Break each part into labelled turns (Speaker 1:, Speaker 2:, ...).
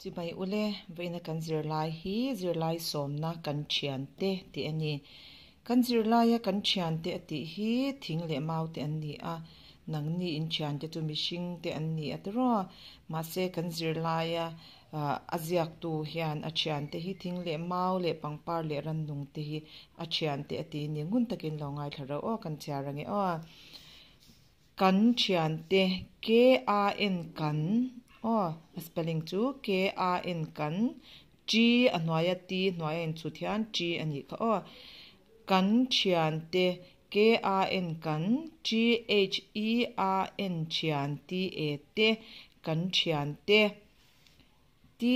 Speaker 1: Chibai ule, vawiina kan zirlai hi zirlai sawmna kan thiante tih a ni. Kan zirlaia kan thiante a tih hi thing leh mau te an ni a, nangni in thiante chu mihring te an ni a tiraw. Mahse kan zirlaia a ziaktu hian a thiante hi thing leh mau leh pangpar leh rannung te hi a thiante a ti ni. Ngun takin lo ngaithla reuh aw, kan chhiar ange aw. Kan thiante K-A-N kan aw a spelling chu K-A-N kan T a hnuaia T hnuaia inchhut hian T a nih kha aw. Kan thiante K-A-N kan T-H-E-A-N thian T-E te kan thiante. THE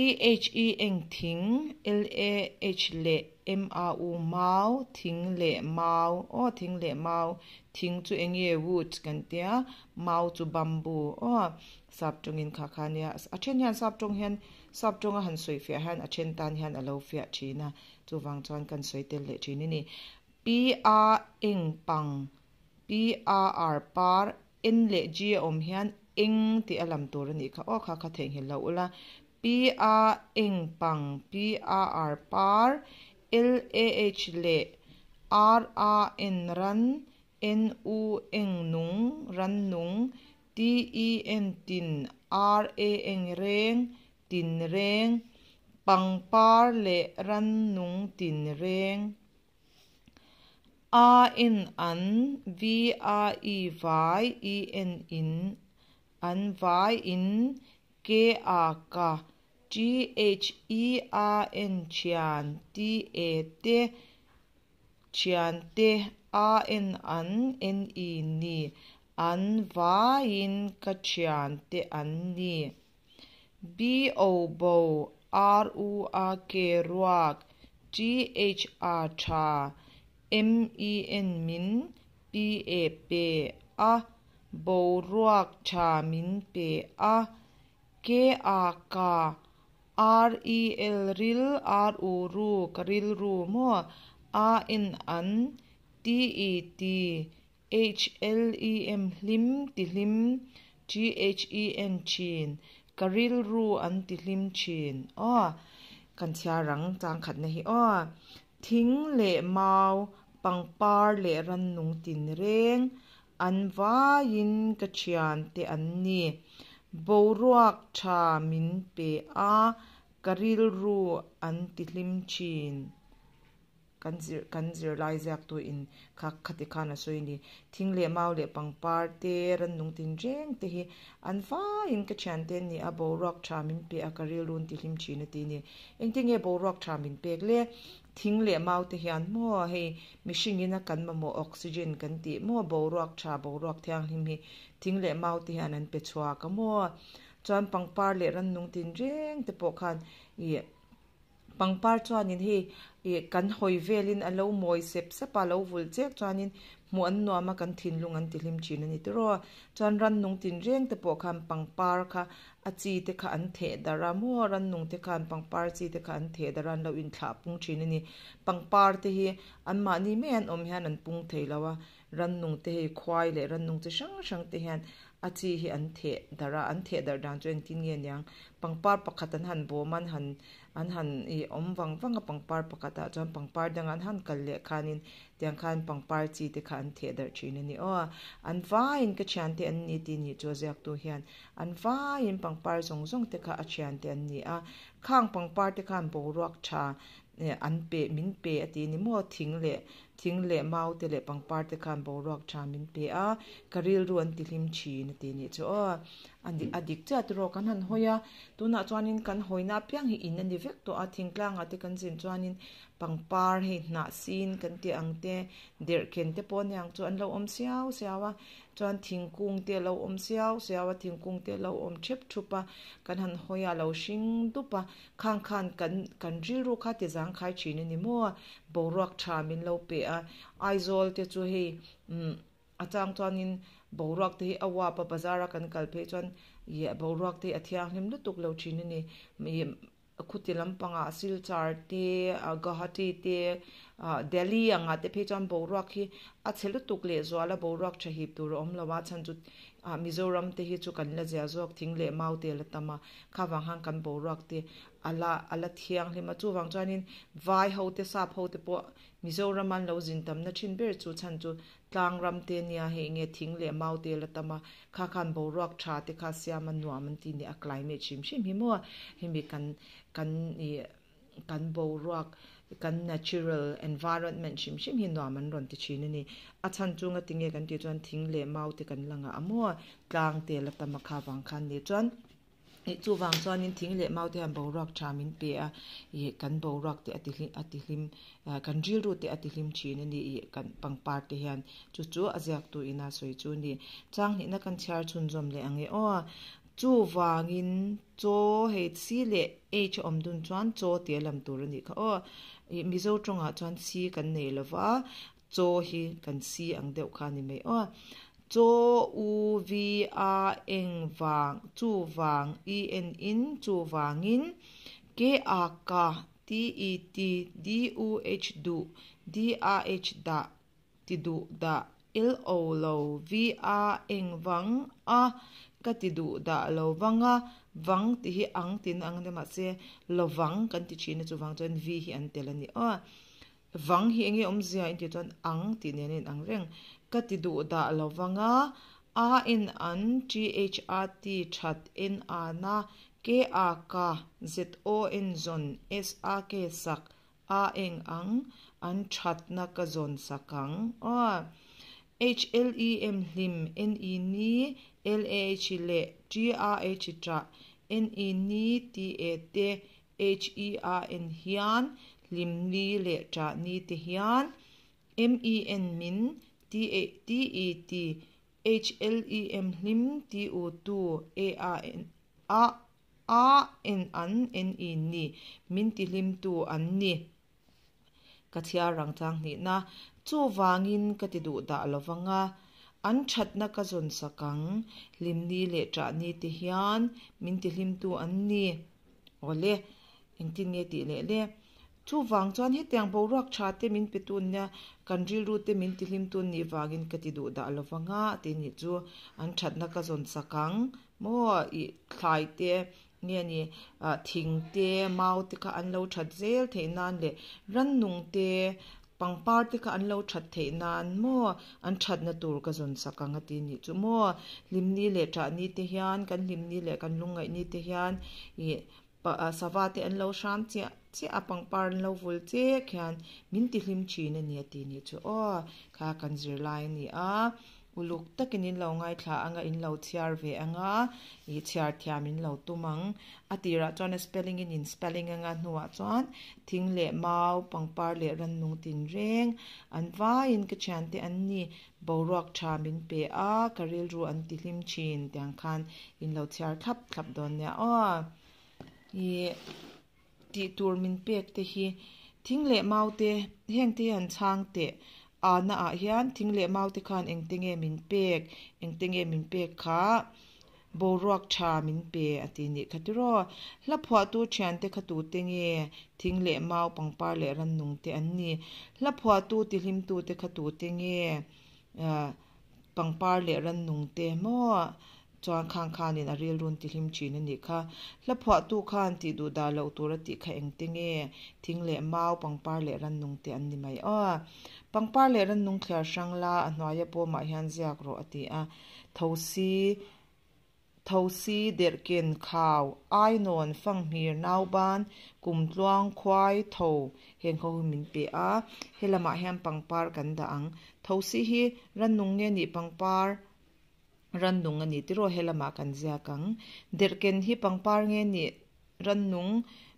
Speaker 1: eng thing, LAH leh MAU mau, thing leh mau, aw thing leh mau, thing chu eng nge wood kan tia, mau chu bamboo, aw sap tawngin kha kha nia, a then hian sap tawng hian sap tawnga han sawi fiah hian a then tan hian a lo fiah thin a, chuvang chuan kan sawi tel leh thin a ni. PA eng pang, PAR par, N leh G a awm hian eng tih a lam tur a nih kha aw kha kha theihnghilh lo ula. P A eng pang, P A R par, L A H leh R A N ran, N U eng nung, ran nung, T E N tin, R A eng reng, tin reng, pangpar leh ran nung tin reng. A en an, V A I vai, I en in, an vai in, K A ka, T H E A N thian, T E te, thian te, A en an, N I ni, an vaiin ka thian te an ni. B O bo, R U A K ruak, T H A tha, M E N min, P E pe a, boruak tha min pe a, K A ka, R E L ril, R U ru, ka rilru maw, A N an, T E ti, HLEM hlim ti hlim, THEN thin, ka rilru an ti hlim thin. Aw, kan chhiar ang changkhatna hi aw. Thing leh mau, pangpar leh rannung tinreng, an vaiin ka thiante an ni. Boruak tha min pe a, ka rilru an ti hlim thin. Kan zir kan zirlai ziaktu in kha khati khan a sawi a ni. Thing leh mau leh pangpar te, rannung tinreng te hi an vaiin ka thiante an ni a, boruak tha min pe a, ka rilru an tihlim thin a ti a ni. Engtin nge boruak tha min pek le? Thing leh mau te hian maw hei mihringin a kan mamawh oxygen kan tih maw boruak tha boruak thianghlim hi thing leh mau te hian an pe chhuak a maw? Chuan pangpar leh rannung tinreng te pawh khan ih Pangpar chuanin hei ih kan hawi velin a lo mawi sep sep a, a lo vul chek chuanin hmuh an nuam a, kan thinlung an tihlim thin a ni tiraw. Chuan rannung tinreng te pawh khan pangpar kha a chi te kha an theh darh a, maw rannung te khan pangpar chi te kha an theh darh a, an lo inthlah pung thin a ni. Pangpar te hi anmahni mai an awm hian an pung thei lo a, rannung te hei khuai leh rannung chi hrang hrang te hian a chi hi an theh darh a, an theh darh dan chu engtin nge niang pangpar pakhat an han bawm a an han an han ih awm vang vang a pangpar pakhat ah chuan pangpar dang an han kal leh khanin tiang khan pangpar chi te kha an theh darh thin a ni aw an vaiin ka thian te an ni tih nih chu a ziak tu hian an vaiin pangpar zawng zawng te kha a thian te an ni a khang pangpar te khan boruak tha an pe min pe a tih a ni maw thing leh Thing leh mau te leh pangpar te khan boruak tha min pe a, ka rilru an ti hlim thin a ti nih chu aw. A dik chiah tiraw kan han hawi a, tunah chuanin kan hawina apiang hi in a ni vek tawh a, thingtlangah te kan zin chuanin pangpar hei hnah sin kan tih ang te, derhken te pawh aniang chu an lo awm siau siau a, Chuan thingkung te a lo awm siau siau a, thingkung te a lo awm thep thup a, kan han hawi a, a lo hring dup a, khang khan kan kan rilru kha ti zangkhai thin a ni maw? Boruak tha min lo pe a, Aizawl te chu hei umm a chang chuanin boruak te hi a uap a, bazar a kan kal phei chuan ih boruak te hi a thianghlim lutuk lo thin a ni, ih Khuti lampangah Silchar te, Guwahati te, Delhi angah te phei chuan boruak hi a chhe lutuk leh zual a, boruak tha hip tur a awm lo a, chhan chu Mizoram te hi chu kan la zia zawk thing leh mau te la tam a, kha vang khan kan boruak te a la a la thianghlim a, chuvang chuanin vai ho te sap ho te pawh Mizoram an lo zin tamna thin ber chu chhan chu tlang ram te nia hei enge thing leh mau te la tam a, kha khan boruak tha te kha siam a nuam an ti ni a climate hrim hrim hi maw hemi kan kan ih kan boruak kan natural environment hrim hrim hi nuam an rawn ti thin a ni. A chhan chu ngatinge kan tih chuan thing leh mau te kan la ngah a maw tlang te la tam a kha vang khan ni chuan Ih chuvang chuanin thing leh mau te hian boruak tha min pe a, ih kan boruak te a ti hlim a ti hlim ah kan rilru te a ti hlim thin a ni ih kan pangpar te hian chu chu a ziaktu ina sawi chu a ni. Chang hnihna kan chhiar chhunzawm leh ang e aw. Chuvangin chaw hei C leh H a awm dun chuan chaw tia lam tur a nih kha aw. Ih Mizo tawngah chuan C kan nei lova Chaw hi kan si ang deuh kha a ni mai aw. Chaw u vi a eng vang chu vang i en in chu vangin ke a ka t e t d u h duh d a h dah ti duh dah l o lo vi a eng vang a ka ti duh dah lo vang a vang tih hi ang tin ang a nia mahse lovang kan ti thin a chuvang chuan vi hi an tel a ni aw. Vang hi enge awmzia in tih chuan ang tih nen a inang reng. Ka ti duh dah lo vang a, A en an, THAT that en a na, K A ka, Z O N zawn, S A K sak, A eng ang, an thatna ka zawn sak ang. Aw. H L E M hlim, N E ni, L A H leh T A H ṭah, N E ni, T A te, HEAN hian hlimni leh ṭahni te hian MEN min TET HLEM hlim TU tu AAN a AN an NE ni min tihlimtu an ni. Ka chhiar rang chang hnihna chuvangin ka ti duh dah lo vang a, an ṭhatna ka zawn sak ang hlimni leh ṭahni te hian min tihlimtu an ni. Awle, engtin nge tih leh le? Chuvang chuan hetiang boruak tha te min pe tun nia, kan rilru te min tihlim tun nih vangin ka ti duh dah lo vang a, tih nih chu an thatna ka zawn sak ang maw? Ih thlai te nge ni thing te, mau te kha an lo that zel theih nan leh rannung te Pangpar te kha an lo that theih nan maw an thatna tur ka zawn sak ang a ti nih chu maw. Hlimni leh ṭahni te hian kan hlimni leh kan lungngaihni te hian ih sava te an lo hram chiah chiah a pangpar an lo vul chek hian min ti hlim thin a ni a ti nih chu aw. Kha kan zirlai a ni a. Uluk takin in lo ngaithla ang a, in lo chhiar ve ang a, ih chhiar thiam in lo tum ang. A tirah chuan a spelling in in spelling ang a, hnuah chuan thing leh mau, pangpar leh rannung tinreng an vaiin ka thiante an ni, boruak tha min pe a, ka rilru an ti hlim thin tiang khan in lo chhiar thlap thlap dawn nia aw. Ih Tih tur min pek te hi thing leh mau te heng te hi han chhang teh a na ah hian thing leh mau te khan engte nge min pek engte nge min pek kha boruak tha min pe a ti nih kha tiraw hla phuahtu thian te kha tute nge thing leh mau pangpar leh rannung te an ni hla phuahtu tihlimtu te kha tute nge pangpar leh rannung te maw Chuan khang khanin a rilrun ti hlim thin a nih kha. Hla phuahtu khan tih duh dah loh tur a tih kha engte nge? Thing leh mau, pangpar leh rannung te an ni mai aw. Pangpar leh rannung thliar hrang la, a hnuaia pawmah hian ziak rawh a ti a. Thosi, Thosi, derhken, khau, ainawn, fanghmir, nauban, kumtluang, khuai, tho heng ho hi min pe a. Helamah hian pangpar kan dah ang. Thosi hi rannung nge nih pangpar? Rannung a ni tiraw helamah kan ziak ang. Derhken hi pangpar nge nih rannung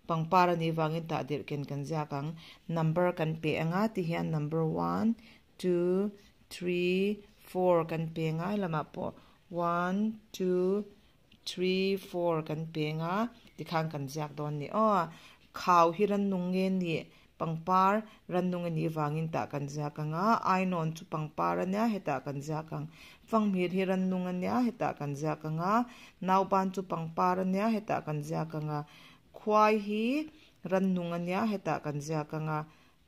Speaker 1: pangpar a nih vangin tah derhken kan ziak ang. Number kan pe anga ti hian number one, two, three, four kan pe anga helamah pawh one, two, three, four kan pe anga tikhan kan ziak dawn ni aw. Khau hi rannung nge nih Pangpar rannung a nih vangin tah kan ziak ang a, ainawn chu pangpar a nia hetah kan ziak ang. Fanghmir hi rannung a nia hetah kan ziak ang a, nauban chu pangpar a nia hetah kan ziak ang a, khuai hi rannung a nia hetah kan ziak ang a,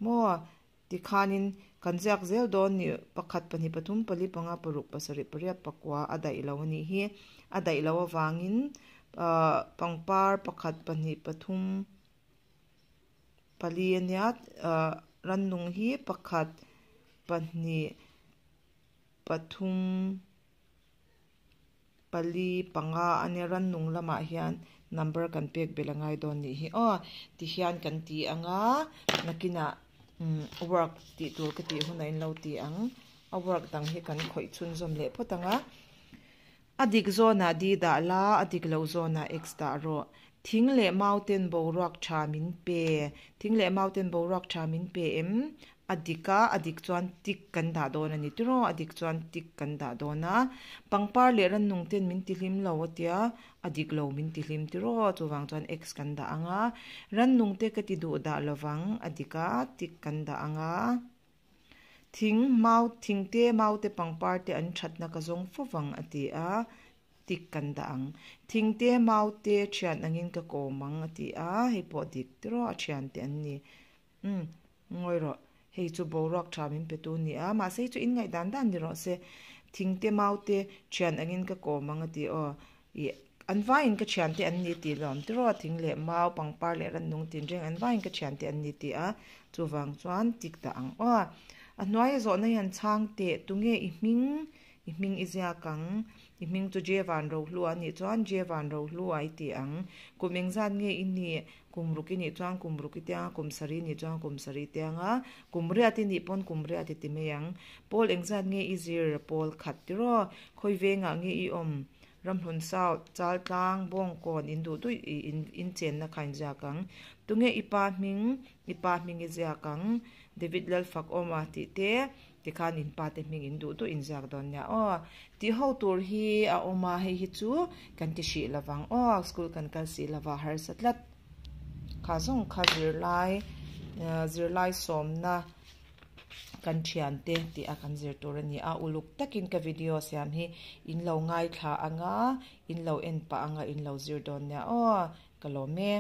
Speaker 1: maw? Tikhanin kan ziak zel dawn ni pakhat pahnih pathum pali panga paruk pasarih pariat pakua a daih lo a nih hi. A daih loh avangin ahh pangpar pakhat pahnih pathum pali a nia ahh rannung hi pakhat pahnih pathum pali panga a nia rannung lamah hian number kan pek belh a ngai dawn nih hi aw tihian kan ti ang a nakinah umm work tih tur ka tih hunah in lo ti ang a work dang hi kan khawih chhunzawm leh phawt ang a a dik zawnah d dah la a dik loh zawnah x dah rawh thing leh mau ten boruak tha min pe thing leh mau ten boruak tha min pe em A dik a, a dik chuan tick kan dah dawn a ni tiraw, a dik chuan tick kan dah dawn a. Pangpar leh rannung ten min tihlim lo a tia, a dik lo min tihlim tiraw, chuvang chuan X kan dah ang a. Rannung te ka ti duh dah lovang, a dik a, tick kan dah ang a. Thing, mau, thing te, mau te, pangpar te an thatna ka zawng fo vang a ti a, tick kan dah ang. Thing te, mau te thian angin ka kawm ang a ti a, hei pawh dik tiraw, a thian te an ni. Umm, ngawi rawh. Hei chu boruak tha min pe tu a ni a, mahse hei chu in ngaih dan dan ni rawh se. Thingte maute thian angin ka kawm ang a ti aw. Ih, an vaiin ka thiante an ni tih lawm tiraw thing leh mau, pangpar leh rannung tinreng an vaiin ka thiante an ni tih a, chuvang chuan tik dah ang aw. A hnuaia zawhna hian chhang teh, tunge i hming? I hming i ziak ang. I hming chu J Vanrohlua a nih chuan J Vanrohlua i ti ang. Kum engzat nge i nih? Kum ruk i nih chuan kum ruk i tiang a, kum sarih i nih chuan kum sarih i tiang a, kum riat i nih pawn kum riat i ti mai ang. Pawl engzat nge i zir? Pawl khat tiraw? Khawi vengah nge i awm? Ramhlun South, Chaltlang, Bawngkawn in duh duih i in chenna kha in ziak ang. Tunge i pa hming? I pa hming i ziak ang. David Lalfakawma tih te. Tikhan in pa te hming in duh duh in ziak dawn nia aw. Tih ho tur hi a awm a, hei hi chu kan ti hrih lovang aw, school kan kal si lova harsa tlat. Kha zawng kha zirlai zirlai sawmna kan thian te tih a kan zir tur a ni a, uluk takin ka video siam hi in lo ngaithla ang a, in lo en pah ang a, in lo zir dawn nia aw, ka lawm e.